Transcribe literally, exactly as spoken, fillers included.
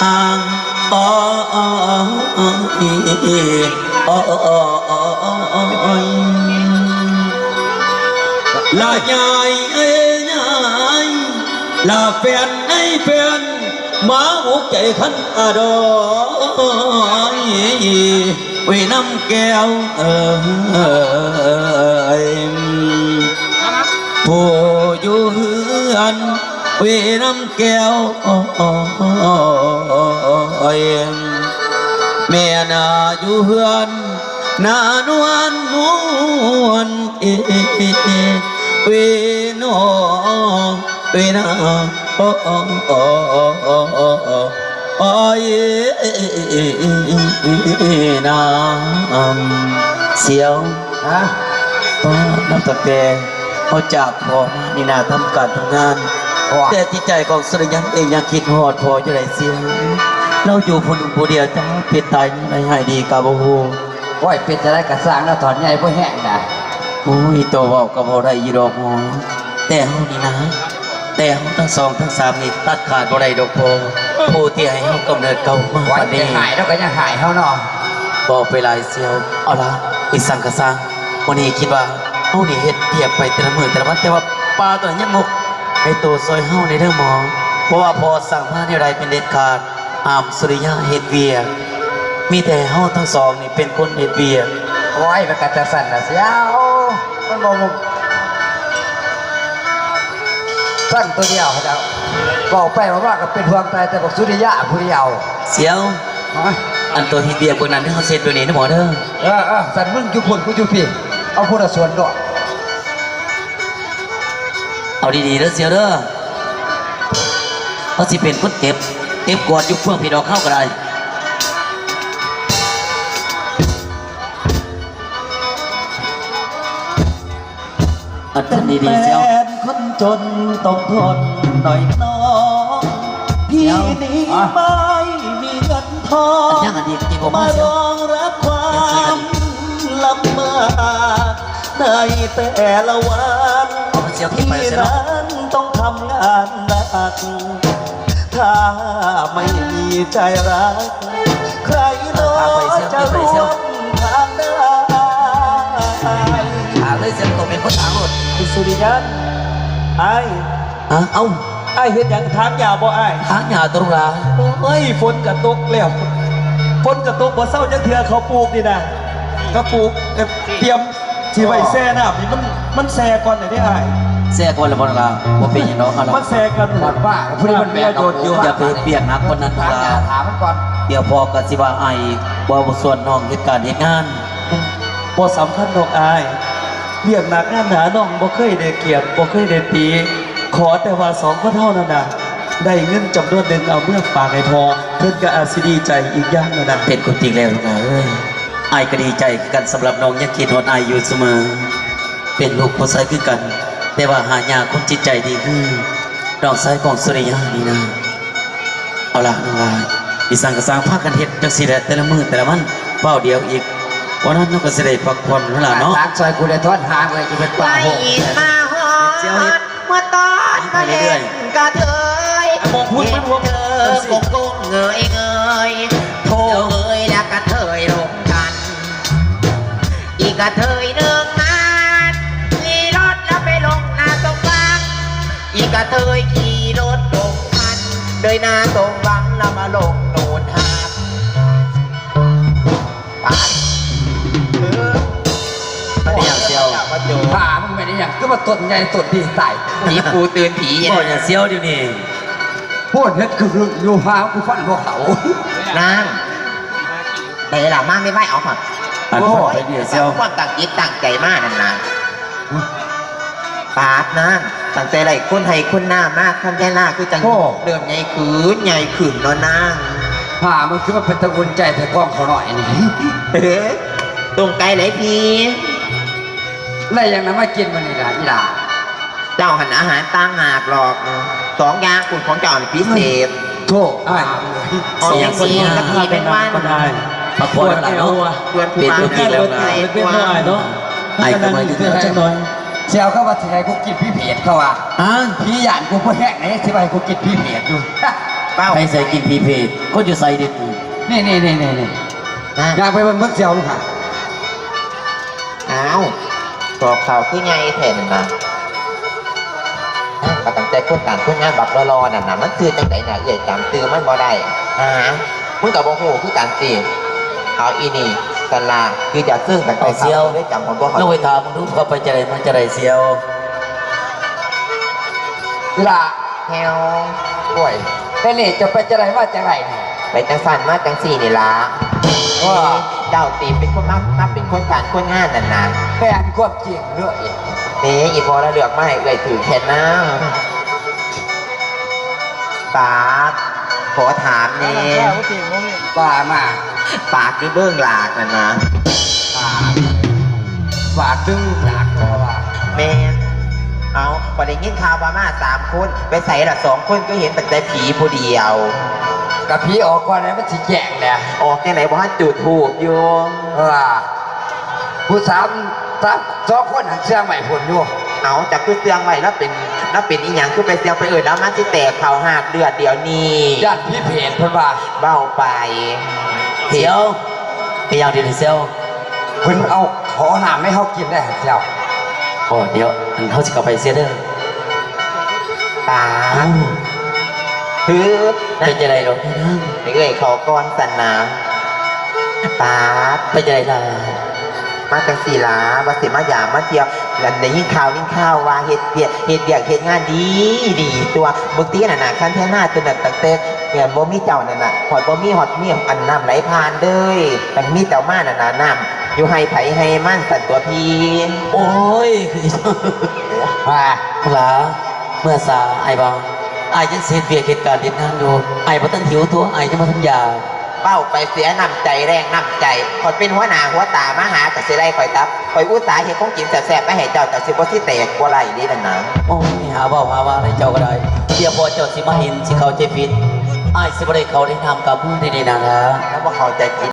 ห่าง โอ้ย โอ้ย ละยายเอ้ยยาย ละแฟนไอ้แฟน มาอกใจคันอดอย เวยน้ำแก้วเอ้ย ผู้อยู่เฮือน เวยน้ำแก้ว แม่นาอยู่เฮือน นานวลนวล เอ เวน้อง เวนา โอ้ โอ้ โอ้ โอ้ โอ้ โอ้ย นางเสียว ฮะ ป้านับตั้งแต่เขาจากพ่อมานี่นาทำการทำงาน พ่อ แต่จิตใจของสุริยันเองยังคิดฮอดพ่ออยู่เลยเสียว เราอยู่ผู้หนึ่งผู้เดียวจะเป็นตายในหายดีกะบ่ฮู้ โอ้ย เป็นจะได้กระสร้างแล้วถอนใหญ่บ่แห้งนะ โอ้ย ตัวเว้าก็บ่ได้อยู่ดอกหมอ แต่เฮานี่นะ แต่เฮาทั้งสองทั้งสามนี่ตัดขาดบ่ได้ดอกพ่อ ผู้ที่ให้เฮากำเนิดเก่ามา โอ้ย บัดนี้ จะหายแล้วก็ยังหายเฮาเนาะ บอกไปหลายเสียว เอาละ อีสังกะสัง วันนี้คิดว่าเฮานี่เฮ็ดเวียกไปแต่ละมื้อแต่ละวัน แต่ว่าปลาตัวนั้นยังงก ให้โตซอยเฮาในเด้อหมอ เพราะว่าพ่อสั่งมาแนวใดเป็นเด็ดขาด ห้ามสุริยะเฮ็ดเวียก มีแต่เฮาทั้งสองนี่เป็นคนเฮ็ดเวียก โอ้ย มันก็จังซั่นล่ะเสียว มันบ่ สั่นตัวเดียวเฮาเจ้า เว้าไปเว้ามาก็เป็นห่วงแต่ แต่บักสุริยะผู้เดียว เสียว ฮะ อันตัวเฮ็ดเวียกพวกนั้นที่เฮาเฮ็ดอยู่นี่นะหมอเด้อ เออ เออ สั่นมึงอยู่พุ่น กูอยู่พี้ เอาผู้ละส่วนดอก เอาดีๆเด้อเสียวเด้อ เฮาสิเป็นคนเก็บ เก็บกวาดอยู่เฟื่องพีดอกเฮาก็ได้ อันนี้ดีเสียว เป็นคนจนต้องทนหน่อยน้อง พี่ เดี๋ยว นี้ อ่ะ ไม่มีเงินทอง อันยังอันนี้ดีกว่า มา เสียว รองรับความลำบากในแต่ละวัน เอาไปเสียวที่ไป พี่ เสียวเนาะ นั้นต้องทำงานหนัก ถ้าไม่มีใจรัก ใครหนอจะร่วมทางได้ ถามเลยเสียงตกเป็นคนถามหมด ไอ้สุริยัน ไอ้ ฮะ เอ้า ไอ้เฮ็ดหยังถางหญ้าบ่ไอ้ ถางหญ้าตรงหลา โอ้ย ฝนก็ตกแล้ว ฝนก็ตกบ่เซาจักเทื่อ เขาปลูกนี่นะ เขาปลูก เอ่อ เตรียม สิไว้แช่น้ำนี่มัน มันแช่ก่อนน่ะเด้อ้าย แช่ก่อนแล้วบ่ล่ะ บ่เป็นหยังดอกครับ มันแช่ก่อน มันบ้า ผู้นี้มันแบกเอา น้ำเยอะๆ อย่าไปเปียกหนักปานนั้น ถาม ล่ะ ถามมันก่อน เดี๋ยวพ่อก็สิว่าอ้ายอีก ว่าส่วนน้องเฮ็ดการเฮ็ดงาน บ่สำคัญดอกอ้าย เวียกหนักงานหนาน้องบ่เคยได้เกียจ บ่เคยได้ตี ขอแต่ว่าสองคนเฮานั่นน่ะ ได้เงินจำนวนหนึ่งเอาเมือฝากให้พ่อ เพิ่นก็อาจสิดีใจอีกอย่างนั่นน่ะ เป็นความจริงแล้วลูกหลานเอ้ย อ้ายก็ดีใจคือกันสำหรับน้องยังคิดฮอดอ้ายอยู่เสมอ เป็นลูกผู้ชายคือกัน แต่ว่าหายากคนจิตใจดีคือน้องชายของสุริยานี่นะ เอาล่ะน้องหลาย อีสังกะสังพากันเฮ็ดจังซี่แหละแต่ละมื้อแต่ละวัน เฝ้าเดียวอีก วันนั้นน้องก็สิได้พักผ่อนนั่นล่ะเนาะ ตากซอยกูได้ทอดหาเลยจะเป็นปลาหก มาฮอด เมื่อตอนมาเห็นกระเทย อ่ะ มองพุ้น เห็นเธอ มันหัว กงกงเงยเงย โทเงยแล้วกระเทยลงกัน อีกกระเทยหนึ่งมาขี่รถแล้วไปลงนาตรงวัง อีกกระเทยขี่รถลงมัน โดยนาตรงวังแล้วมาลงโนนหาด ปาด เออ อันนี้อย่างเดียว มาเจอ ป่ามึงไม่ได้อย่าง คือมาต้นใหญ่ต้นดีตาย ผีปูตื่นผี บอกอย่าเสียวเดี๋ยวนี้ โพดเฮ็ดคืออยู่พากูฟันพวกเขา นาง ได้ล่ะ มาไม่ไหวเอาค่ะ อัน โอ้ พ่อไปเดี๋ยวเสียว ความตั้งจิตตั้งใจมานั่นนะ ปาดนาง ตั้งแต่ไรคนให้คนหน้ามาก ท่านแค่หน้าคือจัง โอ้ เริ่มใหญ่ขึ้น ใหญ่ขึ้นแล้วนาง พามันคือว่าเป็นตะอุ่นใจแต่กล้องเขาหน่อยนี่ เออ ตรงไกลไหนพี่ แล้วยังนำมากินมันนี่ล่ะ อีหล่า เจ้าหันอาหารต่างหากหรอก สองอย่างคุณของเจ้านี่พิเศษ โธ่ อ้าย ออกแมงซีกับมีแมงวัน พักผ่อนแล้วล่ะเนาะ เพื่อนผู้ เป็น บ้าน ผู้ดีแล้ว เพื่อนผู้อ้ายเนาะ อ้ายก็มาอยู่ เพื่อนจังหน่อย เสี่ยวเขาว่าสิให้กูกินพิเภทเขาว่า อ้าว ผีย่านกูบ่แห้งไหนสิว่าให้กูกินพิเภทอยู่ เป้า ใครใส่กินผีเพจ คนอยู่ใส่เด็ด นี่นี่นี่นี่นี่ นะ อยากไปเบิ่งเบิ่งเสี่ยวลูกค่ะ อ้าว ตัวเขาคือไงแทนนะ ก็ตั้งแต่คนการคนงานบักรอๆนั่นน่ะ มันคือจังไดน่ะ เอื้อยจำชื่อมันบ่ได้ ฮะ มึงก็บ่ฮู้คือกันติ เอาอีนี่ สันล่ะ คือจะซึ่งตั้งแต่ เอาเสี่ยว เช้าเลยจำผมบ่ค่อย ลองไปถามมึงดู เขาไปจะไดมาจะไดเสี่ยว อีหล่า แฮว โอ้ย แต่นี่จะไปจะไดมาจะไดนี่ ไปจังสั่นมาจังสี่นี่ล่ะ เออ เจ้าตีเป็นคนมา มาเป็นคนการคนงานนั่นน่ะ แม่นความจริงเด้อ แม่อีพอแล้วเลือกมาให้เอื้อยถือแค่นั้น ปาก ขอถามแน่ ว่ามา ปากนี่เบิ่งหลากนั่นนะ ปาก ปากตึงหลากก็ว่า แม่น เอา พอได้ยินข่าวว่ามาสามคน ไปใส่ละสองคนก็เห็นตั้งแต่ผีผู้เดียว กับผีออกก่อนแล้วมันสิแจ้งแหละ ออกจังไหนบ่ทันจุดธูปอยู่ เออ ผู้สาม สาม สองคนหันเสื้อใหม่ผลอยู่ เอา จักคือเสื้อใหม่แล้วเป็น แล้วเป็นอีหยังคือไปเสื้อไปเอิ้นแล้วมาสิแตกเข่าหากเลือดเดี๋ยวนี้ ย่านผีเพจเพิ่นว่า เว้าไป เสี่ยว เป็นอย่างเดียวนี่เสี่ยว เพิ่นเอาขอน้ำให้เฮากินได้เสี่ยว โอ้ เดี๋ยว อันเฮาสิเข้าไปเสียเด้อ ปาด อ้าว คือ เป็นจังได๋ดอก เอื้อยเขาก่อนสั่นนะ ปาด เป็นจังได๋ล่ะ มาจังสี่ล่ะ ว่าสิมายามมาเที่ยว แล้วได้ยินข่าวยินข่าวว่าเฮ็ดเวียก เฮ็ดเวียกเฮ็ดงานดี ดีตัว บางทีน่ะนะ คันแท้หน้าตัวนั้นตั้งแต่ เนี่ย บ่มีเจ้านั่นน่ะ ฮอดบ่มี ฮอดมีอันน้ำไหลผ่านเลย มันมีเจ้ามาน่ะนะ น้ำอยู่ไฮ่ไผไฮ่มันสั่นตัวพี่ โอ้ย คือ ว่า หลา เมื่อสาอ้ายบ่ อ้ายยังสิเฮ็ดเวียกเฮ็ดการเฮ็ดงานอยู่ อ้ายบ่ทันหิวตัว อ้ายยังบ่ทันอยาก เว้าไปเสียน้ำใจแรงน้ำใจ ข้อยเป็นหัวหน้าหัวตามาหาก็สิไล่ข้อยกลับ ข้อยอุตส่าห์เฮ็ดของกินแซ่บๆมาให้เจ้า เจ้าสิบ่สิแตกบ่ไล่เด้นั่นนะ โอ้ย หาเว้าหาว่าให้เจ้าก็ได้ เดี๋ยวพอเจ้าสิมาเห็นสิเข้าใจผิด อ้ายสิบ่ได้เข้าในนามกับมือนี่นี่นะ แล้วบ่เข้าใจผิด